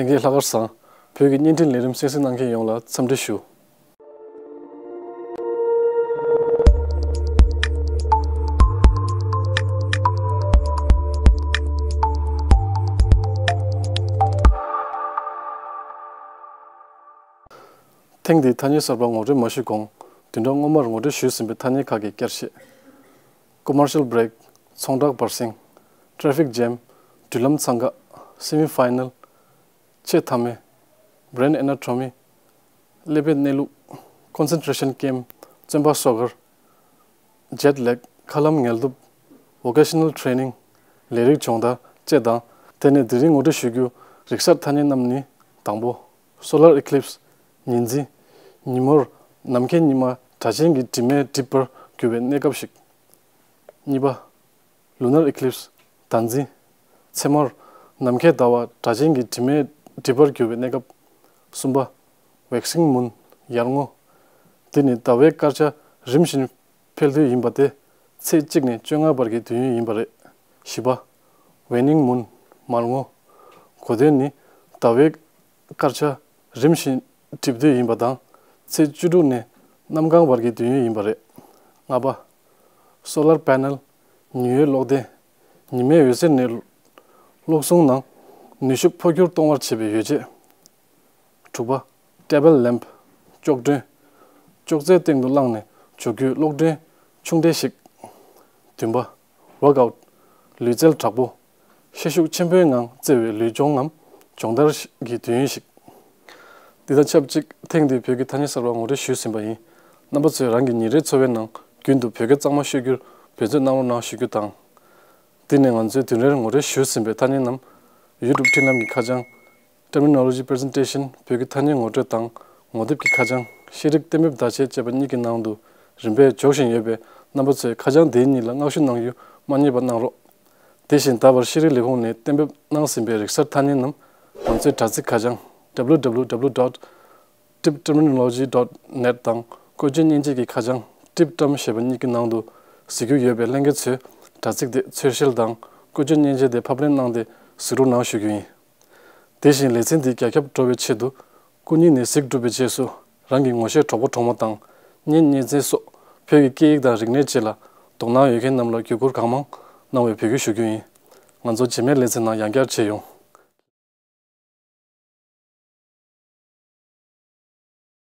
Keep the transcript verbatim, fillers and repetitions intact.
ལྷན་རྒྱས་ལྷག་དཀར་བཟང་། བོད་ཀྱི་བརྙན་འཕྲིན་ལས་རིམ་གསན་གཟིགས་གནང་མཁན་ཡོངས་ལ་འཚམས་འདྲི་ཞུ། ཐེངས་འདིའི་ཐ་སྙད་གསར་པ་ངོ་སྤྲོད་མ་ཞུས་གོང་། བདུན་ཕྲག་སྔོན་མར་ངོ་སྤྲོད་ཞུས་ཟིན་པའི་ཐ་སྙད་ཁག་གི་བསྐྱར་བཤད། Commercial break། ཚོང་བསྒྲགས་བར་གསེང་། Traffic jam། འགྲུལ་ལམ་འཚང་ཁ། Semi final། ཆེས་མཐའ་མའི། Brain anatomy། ཀླད་པའི་གནས་ལུགས། Concentration camp། བཙོན་པ་སོ་ཁར། Jet lag། མཁའ་ལམ་ངལ་དུབ། Vocational training། ལས་རིགས་སྦྱོང་བརྡར་བཅས་དང་། དེ་ནས་དེ་རིང་ངོ་སྤྲོད་ཞུ་རྒྱུ་རིག་གསར་ཐ་སྙད་རྣམས་ནི། དང་པོ། Solar eclipse། ཉི་འཛིན། ཉིན་མོར་ནམ་མཁའི་ཉི་མ་སྒྲ་གཅན་གྱི་དྲི་མས་བསྒྲིབས་པར་གྱུར་བའི་གནས་སྐབས་ཤིག་གཉིས་པ། Lunar eclipse། ཟླ་འཛིན། མཚན་མོར་ནམ་མཁའི་ཟླ་བ་སྒྲ་གཅན་གྱི་དྲི་མས་བསྒྲིབས་པར་གྱུར་བའི་གནས་སྐབས། གསུམ་པ། Waxing moon། ཡར་ངོ། འདི་ནི་ཟླ་བའི་དཀར་ཆ་རིམ་བཞིན་འཕེལ་དུས་ཡིན་པ་སྟེ། ཚེས་གཅིག་ནས་བཅོ་ལྔ་བར་གྱི་དུས་ཡུན་ཡིན་པ་རེད། བཞི་པ། Waning moon། མར་ངོ། གོ་དོན་ནི། ཟླ་བའི་དཀར་ཆ་རིམ་བཞིན་འགྲིབ་དུས་ཡིན་པ་དང་། ཚེས་བཅུ་དྲུག་ནས་གནམ་གང་བར་གྱི་དུས་ཡུན་ཡིན་པ་རེད། ལྔ་པ། Solar panel། ཉི་འོད་གློག་ལྡན། ཉི་མའི་འོད་ཟེར་ནས་གློག་ཟུང་ནང་ནུས་ཤུགས་འཕོ་འགྱུར་གཏོང་བར་བྱེད་པའི་ཡོ་བྱད། དྲུག་པ། Table lamp། ཅོག་སྒྲོན། ཅོག་ཙེའི་སྟེང་དུ་བསླངས་ནས་འཇོག་རྒྱུའི་གློག་སྒྲོན་ཆུང་གྲས་ཤིག་བདུན་པ། Workout། ལུས་རྩལ་དྲག་པོ། ཤེད་ཤུགས་ཆེན་པོའི་ངང་བརྩེ་བའི་ལུས་སྦྱོང་ངམ་སྦྱོང་བརྡར་གྱི་དུས་ཡུན་ཞིག་འདི་དང་ཆབས་ཅིག་ཐེངས་འདིའི་བོད་ཀྱི་ཐ་སྙད་གསར་པ་ངོ་སྤྲོད་ཞུས་ཟིན་པ་ཡིན། རྣམ་པ་ཚོས་རང་གི་ཉིན་རེའི་འཚོ་བའི་ནང་རྒྱུན་དུ་བོད་སྐད་གཙང་མ་ཤོད་རྒྱུར་འབད་བརྩོན་གནང་རོགས་གནང་ཞུ་རྒྱུ་དང་། འདི་ནས་ང་ཚོས་བདུན་རེར་ངོ་སྤྲོད་ཞུས་ཟིན་པའི་ཐ་སྙད་རྣམས་ཡུ་ཊུབ་འཕྲིན་ལམ་གྱི་ཁ་བྱང་། Terminology presentation བོད་ཀྱི་ཐ་སྙད་ངོ་སྤྲོད་དང་ངོ་དེབ་ཀྱི་ཁ་བྱང་། ཤེས་རིག་གཏན་འབེབས་བརྡ་ཆད་ཅེས་པ་གཉིས་ཀྱི་ནང་དུ་རིམ་པས་འཇོག་བཞིན་ཡོད་པས། རྣམ་པ་ཚོས་ཁ་བྱང་དེ་གཉིས་ལ་བསྔགས་བརྗོད་གནང་རྒྱུ་མ་བསྙེལ་བ་གནང་རོགས། དེ་བཞིན་ད་བར་ཤེས་རིག་ལས་ཁུངས་ནས་གཏན་འབེབས་གནང་ཟིན་པའི་རིག་གསར་ཐ་སྙད་རྣམས་ང་ཚོའི་དྲ་ཚིགས་ཁ་བྱང་www dot tibterminology dot net དང་བཀོལ་སྤྱོད་མཉེན་ཆས་ཀྱི་ཁ་བྱང་TibTerm ཞེས་པ་གཉིས་ཀྱི་ནང་དུ་གཟིགས་རྒྱུ་ཡོད་པས། ལྷན་རྒྱས་ཚོས་དྲ་ཚིགས་དེ་འཚོལ་བཤེར་དང་བཀོལ་སྤྱོད་མཉེན་ཆས་དེ་ཕབ་ལེན་གནང་སྟེ་གཟིགས་རོགས་གནང་ཞུ་རྒྱུ་ཡིན། དེ་བཞིན་ལེ་ཚན་འདི་རྒྱ་ཁྱབ་འགྲོ་བའི་ཆེད་དུ། སྐུ་ཉིད་ནས་གཟིགས་གྲུབ་པའི་རྗེས་སུ་རང་གི་ངོ་ཤེས་གྲོགས་པོ་གྲོགས་མོ་དང་། བརྙན་རྙེད་ཚན་སོགས་བོད་ཀྱི་སྐད་ཡིག་དང་རིག་གནས་བཅས་ལ་དོ་སྣང་ཡོད་མཁན་རྣམས་ལ་བརྒྱུད་བསྐུར་གང་མང་གནང་བའི་འབོད་སྐུལ་ཞུ་རྒྱུ་ཡིན། ང་ཚོ་རྗེས་མའི་ལེ་ཚན་ནང་ཡང་བསྐྱར་མཇལ་ཡོང་།